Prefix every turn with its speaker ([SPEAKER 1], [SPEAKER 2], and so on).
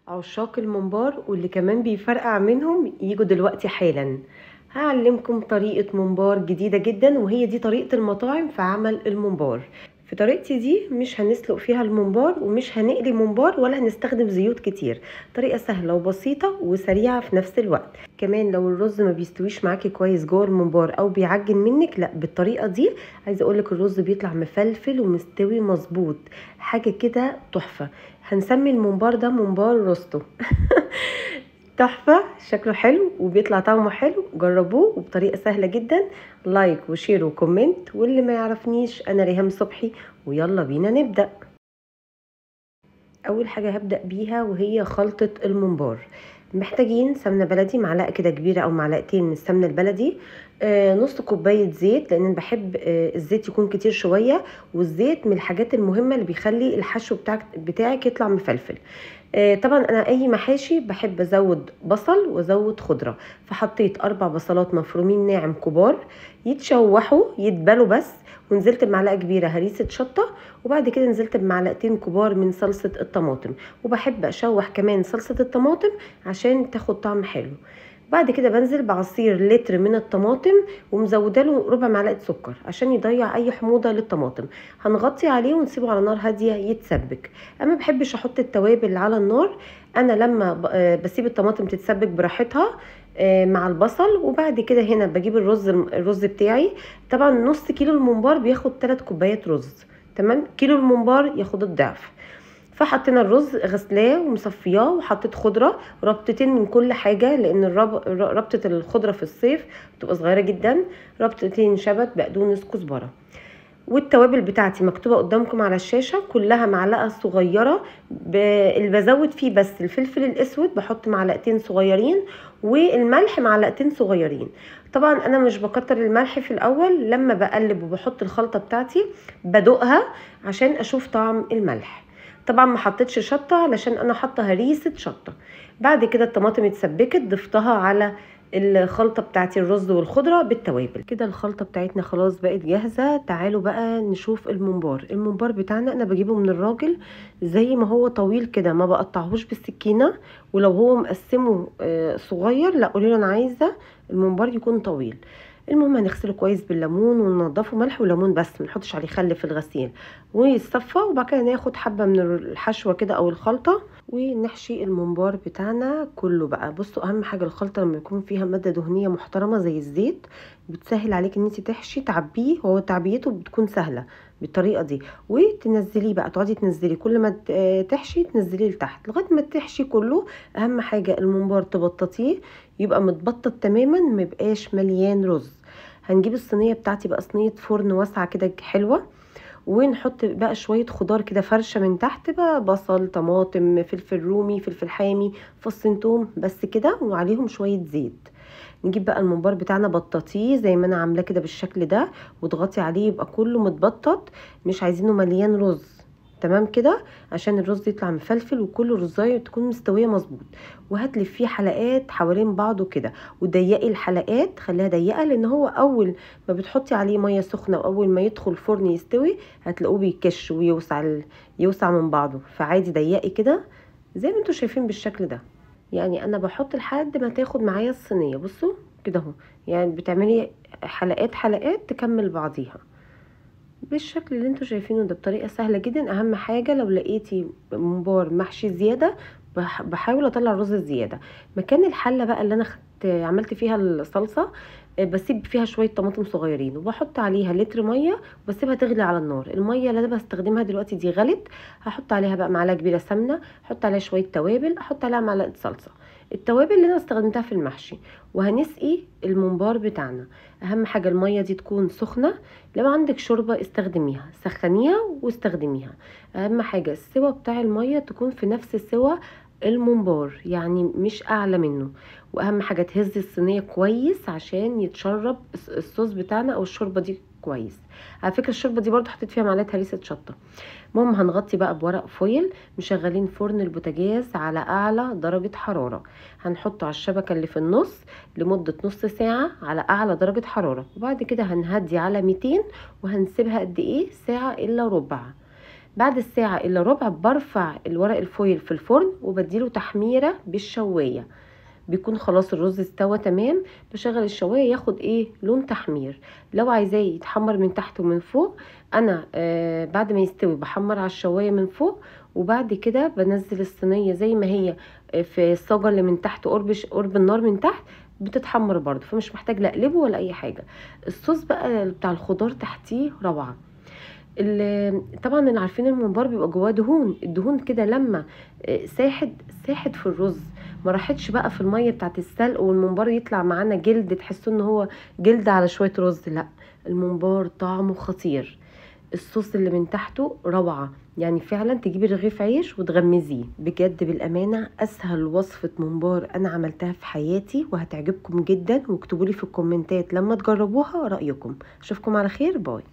[SPEAKER 1] عشاق الممبار واللي كمان بيفرقع منهم يجوا دلوقتي حالا. هعلمكم طريقة ممبار جديدة جدا، وهي دي طريقة المطاعم في عمل الممبار. في طريقتي دي مش هنسلق فيها الممبار ومش هنقلي ممبار ولا هنستخدم زيوت كتير. طريقة سهلة وبسيطة وسريعة في نفس الوقت. كمان لو الرز ما بيستويش معاكي كويس جوه الممبار او بيعجن منك، لا بالطريقة دي عايزة اقولك الرز بيطلع مفلفل ومستوي مظبوط، حاجة كده تحفة. هنسمي الممبار ده ممبار روستو. تحفة، شكله حلو وبيطلع طعمه حلو. جربوه وبطريقة سهلة جدا. like و share و comment، واللي ما يعرفنيش انا ريهام صبحي، ويلا بينا نبدأ. اول حاجة هبدأ بيها وهي خلطة الممبار. محتاجين سمنة بلدي، معلقة كده كبيرة او معلقتين من السمنة البلدي، نص كوباية زيت، لان انا بحب الزيت يكون كتير شوية، والزيت من الحاجات المهمة اللي بيخلي الحشو بتاعك يطلع مفلفل. طبعا انا اي محاشي بحب ازود بصل وازود خضرة، فحطيت 4 بصلات مفرومين ناعم كبار يتشوحوا يتبلوا بس، ونزلت بمعلقه كبيرة هريسه شطه، وبعد كده نزلت بمعلقتين كبار من صلصه الطماطم، وبحب اشوح كمان صلصه الطماطم عشان تاخد طعم حلو. بعد كده بنزل بعصير لتر من الطماطم ومزوده له ربع معلقه سكر عشان يضيع اي حموضه للطماطم. هنغطي عليه ونسيبه على نار هادية يتسبك. انا ما بحبش احط التوابل على النار، انا لما بسيب الطماطم تتسبك براحتها مع البصل. وبعد كده هنا بجيب الرز بتاعي. طبعا نص كيلو الممبار بياخد 3 كوبايات رز، تمام؟ كيلو الممبار ياخد الضعف. فحطينا الرز غسلاه ومصفياه، وحطيت خضرة ربطتين من كل حاجة، لان ربطه الخضرة في الصيف بتبقى صغيرة جدا. ربطتين شبت، بقدونس، كزبره. والتوابل بتاعتي مكتوبة قدامكم على الشاشة كلها، معلقه صغيرة اللي بزود فيه بس الفلفل الاسود بحط معلقتين صغيرين، والملح معلقتين صغيرين. طبعا انا مش بكتر الملح في الاول، لما بقلب وبحط الخلطة بتاعتي بدوقها عشان اشوف طعم الملح. طبعا ما حطيتش شطه علشان انا حاطه هريسه شطه. بعد كده الطماطم اتسبكت، ضفتها على الخلطة بتاعتي الرز والخضره بالتوابل. كده الخلطة بتاعتنا خلاص بقت جاهزة. تعالوا بقى نشوف الممبار. الممبار بتاعنا انا بجيبه من الراجل زي ما هو طويل كده، ما بقطعهوش بالسكينة، ولو هو مقسمة صغير لا قولي له انا عايزه الممبار يكون طويل. المهم هنغسله كويس بالليمون وننضفه ملح وليمون بس، ما نحطش عليه خل في الغسيل، ويتصفى. وبعد كده ناخد حبه من الحشوه كده او الخلطة ونحشي الممبار بتاعنا كله بقى. بصوا اهم حاجة الخلطة لما يكون فيها مادة دهنية محترمه زي الزيت بتسهل عليك ان انت تحشي تعبيه، هو تعبيته بتكون سهلة بالطريقة دي. وتنزليه بقى، تقعدي تنزلي كل ما تحشي تنزليه لتحت لغاية ما تحشي كله. اهم حاجة الممبار تبططيه يبقى متبطط تماما، ما يبقاش مليان رز. هنجيب الصينية بتاعتي بقى، صينية فرن واسعة كده حلوة، ونحط بقى شوية خضار كده فرشه من تحت بقى، بصل، طماطم، فلفل رومي، فلفل حامي، فصين توم بس كده، وعليهم شوية زيت. نجيب بقى الممبار بتاعنا بططيه زي ما انا عاملاه كده بالشكل ده، وتغطي عليه يبقى كله متبطط، مش عايزينه مليان رز، تمام كده، عشان الرز يطلع مفلفل وكل رزايه تكون مستوية مظبوط. وهتلفيه حلقات حوالين بعضه كده، وضيقي الحلقات، خليها ضيقه، لان هو اول ما بتحطي عليه مية سخنة واول ما يدخل الفرن يستوي هتلاقوه بيكش ويوسع يوسع من بعضه. فعادي ضيقي كده زي ما انتم شايفين بالشكل ده. يعني انا بحط لحد ما تاخد معايا الصينية، بصوا كده اهو، يعني بتعملي حلقات حلقات تكمل بعضيها بالشكل اللي انتوا شايفينه ده، بطريقة سهلة جدا. اهم حاجة لو لقيتي ممبار محشي زيادة بحاول اطلع الرز الزيادة. مكان الحلة بقى اللي انا عملت فيها الصلصه بسيب فيها شوية طماطم صغيرين، وبحط عليها لتر مية وبسيبها تغلي على النار. المية اللي انا بستخدمها دلوقتي دي غلت، هحط عليها بقى معلقه كبيرة سمنه، احط عليها شوية توابل، احط عليها معلقه صلصه، التوابل اللي انا استخدمتها في المحشي. وهنسقي الممبار بتاعنا. اهم حاجة المية دي تكون سخنة، لو عندك شوربة استخدميها، سخنيها واستخدميها. اهم حاجة السوى بتاع المية تكون في نفس سوى الممبار، يعني مش اعلى منه. واهم حاجة تهزي الصينية كويس عشان يتشرب الصوص بتاعنا او الشوربة دي كويس. على فكرة الشوربة دي برضو حطيت فيها معلقه هريسه شطه. المهم هنغطي بقى بورق فويل، مشغلين فرن البوتاجاز على اعلى درجه حرارة، هنحطه على الشبكة اللي في النص لمدة نص ساعة على اعلى درجه حرارة، وبعد كده هنهدي على 200 وهنسيبها قد ايه؟ ساعة الا ربع. بعد الساعة الا ربع برفع الورق الفويل في الفرن وبديله تحميره بالشوايه، بيكون خلاص الرز استوى تمام. بشغل الشوايه ياخد ايه لون تحمير. لو عايزاه يتحمر من تحت ومن فوق، انا بعد ما يستوي بحمر على الشوايه من فوق، وبعد كده بنزل الصينية زي ما هي في الصاجه اللي من تحت قرب النار من تحت، بتتحمر برده، فمش محتاج لا اقلبه ولا اي حاجة. الصوص بقى بتاع الخضار تحتيه روعه. طبعا اللي عارفين الممبار بيبقى جواه دهون، الدهون كده لما ساحت في الرز، ما راحتش بقى في المية بتاعت السلق والممبار يطلع معانا جلد، تحسوا ان هو جلد على شوية رز. لا، الممبار طعمه خطير، الصوص اللي من تحته روعه، يعني فعلا تجيبي رغيف عيش وتغمزيه. بجد بالامانة اسهل وصفه ممبار انا عملتها في حياتي، وهتعجبكم جدا. واكتبوا لي في الكومنتات لما تجربوها رايكم. اشوفكم على خير، bye.